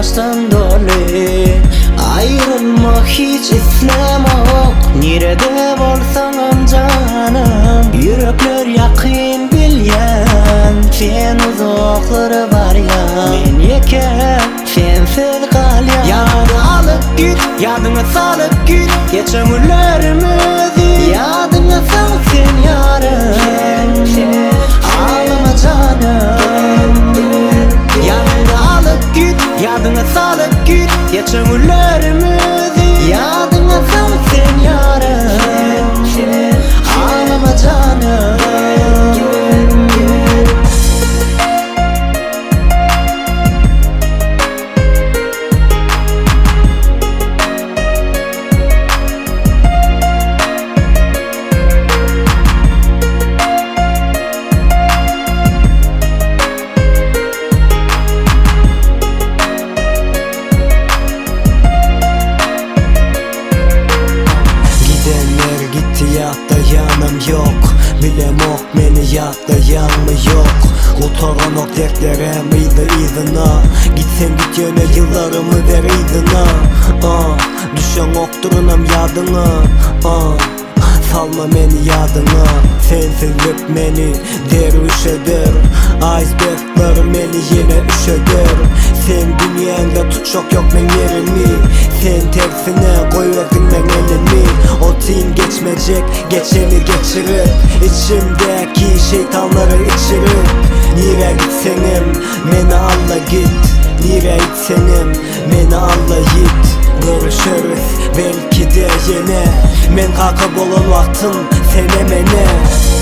ýaşdan doly. Aýrylmak hiç islämok, nirede bolsaňam janym. Ýürekler ýakyn bilýän, sen uzaklara barýaň. Men ýeke, sensiz galýan. Ýadyňa alyp git, ýadyňa salyp git, geçen günlerimizi. Ýadyňa sal sen ýarym, aglama janym. Ýadyňa alyp git, ýadyňa salyp git, geçen günlerimizi. Ýadyňa sal sen ýarym, aglama janym. Gidenler gitdi ýatlaýanam ýok Bilemok meni ýatlaýaňmy ýok Gutaranok dertlerem yzy yzyna Gitseň git ýöne ýyllarymy ber yzyna Ah düşeňokdyrynam ýadyňa Ah salma meni ýadyňa Sensizlik meni derwüş eder Aýsbergler meni ýene üşeder Seň dünýäňde tutjak ýok meň ýerimi Sen tersine goýberdiň meň elimi Otyn geçmejek geçeni geçirip Içimdäki şeýtanlary içirip Nirä gitseňem meni alla git Nirä gitseňem meni alla ýit Görüşeris belki-de ýene Men kaka bolan wagtym senem ene.